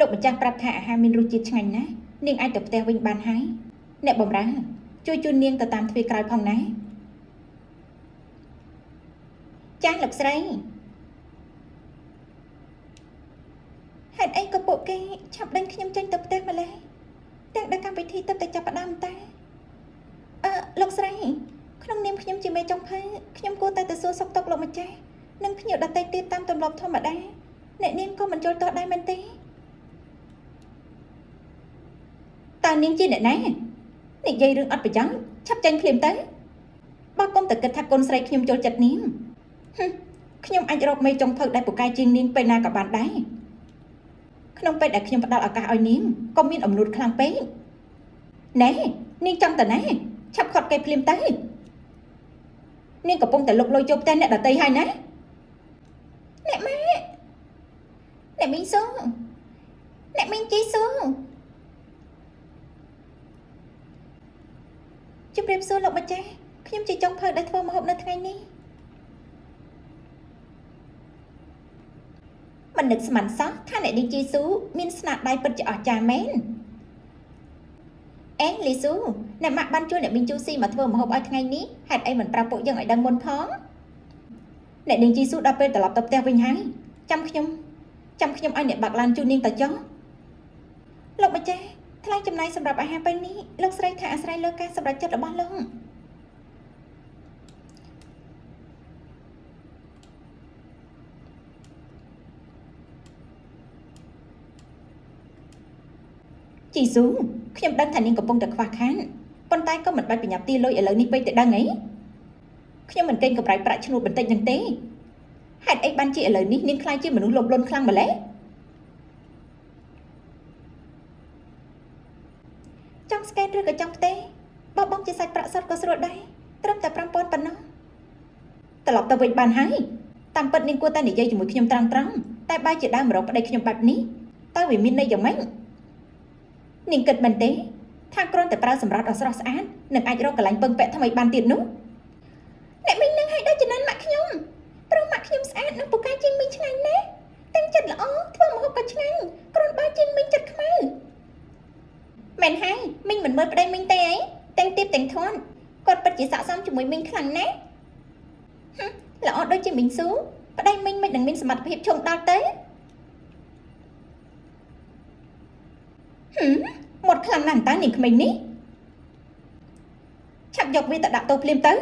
លោកម្ចាស់ប្រាប់ថាអាហារមានរសជាតិឆ្ងាញ់ណាស់នាងអាចទៅផ្ទះវិញបានហើយអ្នកបម្រើជួយជូននាងទៅតាមទ្វារក្រោយផងណាចាស់លោកស្រីហេតុអីក៏ពួកគេឆាប់ដេញខ្ញុំចេញទៅផ្ទះម្ល៉េះទាំងដែលកម្មវិធីទើបតែចាប់ផ្ដើមតែលោកស្រីក្នុងនាមខ្ញុំជាមេចុងភៅខ្ញុំគួរតែទៅសួរសុខទុក្ខលោកម្ចាស់និងភ្ញៀវដទៃទៀតតាមទម្លាប់ធម្មតាអ្នកនាងក៏មិនយល់ទាស់ដែរមែនទេតើនាងជាអ្នកណានិយាយរឿងអត់ប្រយោជន៍ឆាប់ចេញភ្លាមទៅបើកុំតែគិតថាកូនស្រីខ្ញុំចូលចិត្តនាងខ្ញុំអាចរកមេចុងភៅដែលពូកែជាងនាងពេលណាក៏បានដែរក្នុងពេលដែលខ្ញុំផ្ដល់ឱកាសឲ្យនាងក៏មានអំនួតខ្លាំងពេកណែនាងចង់ទៅណាឆាប់ខត់គេភ្លាមទៅនាងកំពុងតែលុកលុយចូលផ្ទះអ្នកដទៃហើយណាអ្នកម៉ាក់អ្នកមីងស៊ូអ្នកមីងជីស៊ូជម្រាបសួរលោកម្ចាស់ខ្ញុំជាចុងភៅដែលធ្វើម្ហូបនៅថ្ងៃនេះមិននឹកស្មានសោះថាអ្នកនាងជីស៊ូមានស្នាដៃពិតជាអស្ចារ្យមែនអេលីស៊ូអ្នកម៉ាក់បានជួលអ្នកមីងជូស៊ីមកធ្វើម្ហូបឲ្យថ្ងៃនេះហេតុអីមិនប្រាប់ពួកយើងឲ្យដឹងមុនផងអ្នកនាងជីស៊ូដល់ពេលត្រឡប់ទៅផ្ទះវិញហើយចាំខ្ញុំឲ្យអ្នកបាក់ឡានជូននាងទៅចុះលោកម្ចាស់ថ្លៃចំណាយសម្រាប់អាហារពេលនេះលោកស្រីថាអាស្រ័យលើការសម្រេចចិត្តរបស់លោកជីស៊ូខ្ញុំដឹងថានាងកំពុងតែខ្វះខាតប៉ុន្តែក៏មិនបាច់ប្រញាប់ទាលុយឥឡូវនេះពេកទៅដឹងអីខ្ញុំមិនកេងកម្រៃប្រាក់ឈ្នួលបន្តិចនឹងទេហេតុអីបានជាឥឡូវនេះនាងក្លាយជាមនុស្សលោភលន់ខ្លាំងម្ល៉េះចង់ស្កេនឬក៏ចង់ផ្ទេបើបងជាសាច់ប្រាក់សុទ្ធក៏ស្រួលដែរត្រឹមតែ5000ប៉ុណ្ណោះត្រឡប់ទៅវិញបានហើយតាមពិតនាងគួរតែនិយាយជាមួយខ្ញុំត្រង់ៗតែបែរជាដើមរកប្តីខ្ញុំបែបនេះតើវាមានន័យយ៉ាងម៉េចនាងគិតមែនទេថាគ្រាន់តែប្រើសម្រស់ដ៏ស្រស់ស្អាតនឹងអាចរកកន្លែងពឹងពាក់ថ្មីបានទៀតនោះអ្នកមីងនឹងឲ្យដូចចំណិនម៉ាក់ខ្ញុំព្រោះម៉ាក់ខ្ញុំស្អាតនិងពូកែជាងមីងឆ្ងាញ់ណាស់ទាំងចិត្តល្អធ្វើម្ហូបក៏ឆ្ងាញ់គ្រាន់បើជាងមីងចិត្តខ្មៅមែនហើយមីងមិនមើលប្តីមីងទេអីទាំងទៀបទាំងធាត់គាត់ពិតជាស័ក្តិសមជាមួយមីងខ្លាំងណាស់ល្អដូចជាមីងស៊ូប្តីមីងមិននឹងមានសមត្ថភាពឈោងដល់ទៅមាត់ខ្លាំងណាស់តើនាងក្មេងនេះឆាប់យកវាទៅដាក់ទោសភ្លាមទៅ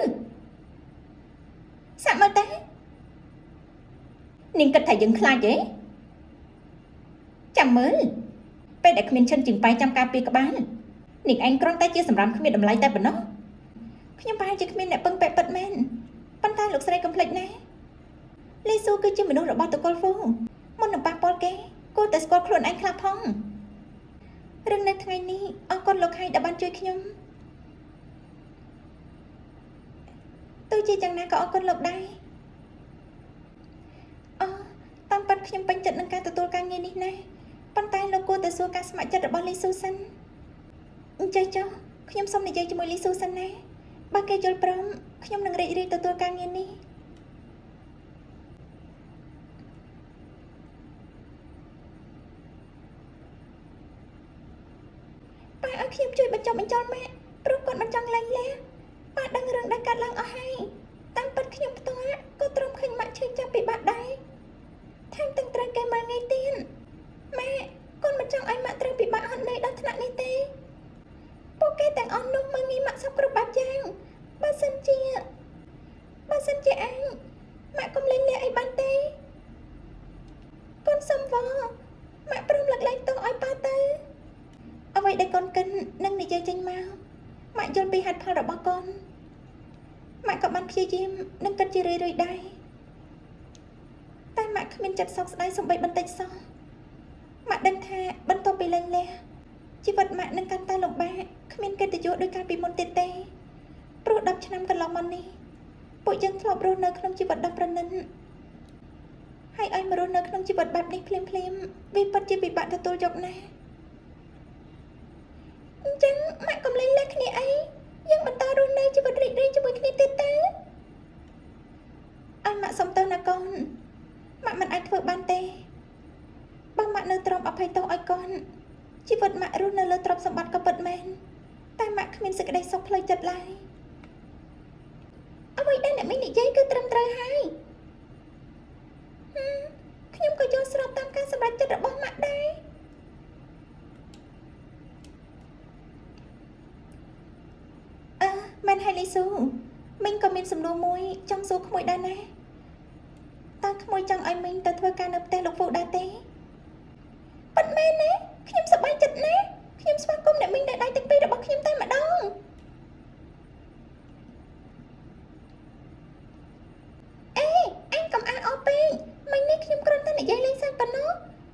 សាក់មើលទេនាងគិតថាយើងខ្លាចទេចាំមើលពេលដែលគ្មានឈិនជាងប៉ែចាំការពារក្បាលនាងឯងគ្រាន់តែជាសម្រាមគ្មានតម្លៃតែប៉ុណ្ណោះខ្ញុំប្រហែលជាគ្មានអ្នកពឹងពាក់ពិតមែនប៉ុន្តែលោកស្រីកុំភ្លេចណាលីស៊ូគឺជាមនុស្សរបស់តកូលហ្វូមុននឹងប៉ះពាល់គេគួរតែស្គាល់ខ្លួនឯងខ្លះផងរឿងនៅថ្ងៃនេះអរគុណលោកហៃដែលបានជួយខ្ញុំទោះជាយ៉ាងណាក៏អរគុណលោកដែរអូតាមពិតខ្ញុំពេញចិត្តនឹងការទទួលការងារនេះណាស់ប៉ុន្តែលោកគួរតែសួរការស្ម័គ្រចិត្តរបស់លីស៊ូសិនអញ្ចេះចុះខ្ញុំសូមនិយាយជាមួយលីស៊ូសិនណាបើគេយល់ព្រមខ្ញុំនឹងរីករាយទទួលការងារនេះប៉ាឲ្យខ្ញុំជួយបញ្ចុះបញ្ចូលម៉ាក់ព្រោះគាត់មិនចង់លែងលះប៉ាដឹងរឿងដែលកើតឡើងអស់ហើយតាមពិតខ្ញុំផ្ទាល់ក៏ទ្រាំឃើញម៉ាក់ឈឺចាប់ពិបាកដែរថែមទាំងត្រូវគេមើលងាយទៀតម៉ាក់កូនមិនចង់ឲ្យម៉ាក់ត្រូវពិបាកហត់នឿយដល់ថ្នាក់នេះទេពួកគេទាំងអស់នោះមើលងាយម៉ាក់សពគ្រប់បែបយ៉ាងបើសិនជាអញម៉ាក់កុំលែងលះអីបានទេកូនសុំវម៉ាក់ព្រមលើកលែងទោសឲ្យប៉ាទៅអ្វីដែលកូនគិននឹងនិយាយចេញមកម៉ាក់យល់ពីហេតុផលរបស់កូនម៉ាក់ក៏បានព្យាយាមនឹងគិតជារឿយៗដែរតែម៉ាក់គ្មានចិត្តសោកស្ដាយសូម្បីបន្តិចសោះម៉ាក់ដឹងថាបន្ទាប់ពីលែងលះជីវិតម៉ាក់នឹងកាន់តែលំបាកគ្មានកិត្តិយសដូចកាលពីមុនទៀតទេព្រោះ10ឆ្នាំកន្លងមកនេះពួកយើងធ្លាប់រស់នៅក្នុងជីវិតដ៏ប្រណិតហើយឲ្យមករស់នៅក្នុងជីវិតបែបនេះភ្លាមៗវាពិតជាពិបាកទទួលយកណាស់អញ្ចឹងម៉ាក់កុំលែងលះគ្នាអីយើងបន្តរស់នៅជីវិតរីករាយជាមួយគ្នាទៀតទៅឲ្យម៉ាក់សុំទោសណាកូនម៉ាក់មិនអាចធ្វើបានទេ បើម៉ាក់នៅទ្រាំអភ័យទោសឲ្យគាត់ជីវិតម៉ាក់រស់នៅលើទ្រព្យសម្បត្តិក៏ពិតមែនតែម៉ាក់គ្មានសេចក្តីសុខផ្លូវចិត្តឡើយអ្វីដែលអ្នកមីងនិយាយគឺត្រឹមត្រូវហើយហឹមខ្ញុំក៏យល់ស្របតាមការសម្រេចចិត្តរបស់ម៉ាក់ដែរអឺមែនហើយលីស៊ូមីងក៏មានសំណួរមួយចង់សួរក្មួយដែរណាតើក្មួយចង់ឲ្យមីងទៅធ្វើការនៅផ្ទះលោកហ្វូដែរទេពិតមែនណាខ្ញុំសប្បាយចិត្តណាស់ខ្ញុំស្វាគមន៍អ្នកមីងដោយដៃទាំងពីររបស់ខ្ញុំតែម្ដងអេអញកុំអាលអពេកមិញនេះខ្ញុំគ្រាន់តែនិយាយលេងសើចប៉ុណ្ណោះ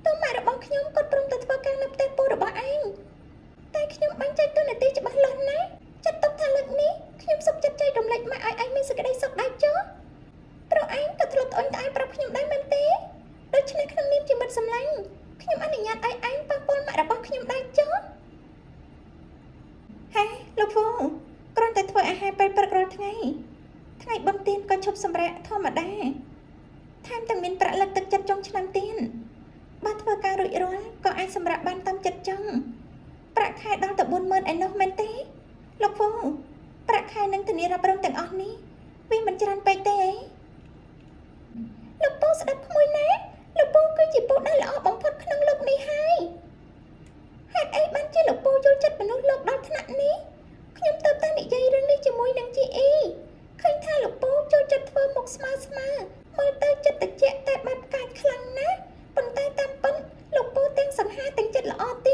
តើម៉ាក់របស់ខ្ញុំគាត់ព្រមទៅធ្វើការនៅផ្ទះពូរបស់ឯងតែខ្ញុំបាញ់ចែកតួនាទីច្បាស់លាស់ណាស់ចាត់ទុកថាលើកនេះខ្ញុំសុខចិត្តចែករំលែកម៉ាក់ឲ្យឯងមានសេចក្តីសុខដែរចុះព្រោះឯងក៏ធ្លាប់ត្អូញត្អែប្រាប់ខ្ញុំដែរមែនទេដូច្នេះក្នុងនាមជាមិត្តសម្លាញ់ខ្ញុំអនុញ្ញាតឲ្យឯងប៉ះពាល់ម៉ាក់របស់ខ្ញុំដែរចុះហេលោកហ្វូគ្រាន់តែធ្វើអាហារពេលព្រឹករាល់ថ្ងៃថ្ងៃបុណ្យទានក៏ឈប់សម្រាកធម្មតាថែមទាំងមានប្រាក់លើកទឹកចិត្តចុងឆ្នាំទៀតបើធ្វើការរួចរាល់ក៏អាចសម្រាកបានតាមចិត្តចង់ប្រាក់ខែដល់ទៅ40000ឯណោះមែនទេលោកហ្វូប្រាក់ខែនឹងធានារ៉ាប់រងទាំងអស់នេះវាមិនច្រើនពេកទេអីលោកពូស្ដាប់ក្មួយណាលោកពូគឺជាពូដែលល្អបំផុតក្នុងលោកនេះហើយហេតុអីបានជាលោកពូយល់ចិត្តមនុស្សលោកដល់ថ្នាក់នេះខ្ញុំទៅតែនិយាយរឿងនេះជាមួយនឹងជីអ៊ីឃើញថាលោកពូចូលចិត្តធ្វើមុខស្មើស្មើមើលទៅចិត្តតិចតែបែបកាចខ្លាំងណាស់ប៉ុន្តែតាមពិតលោកពូទាំងសង្ហាទាំងចិត្តល្អទៀត។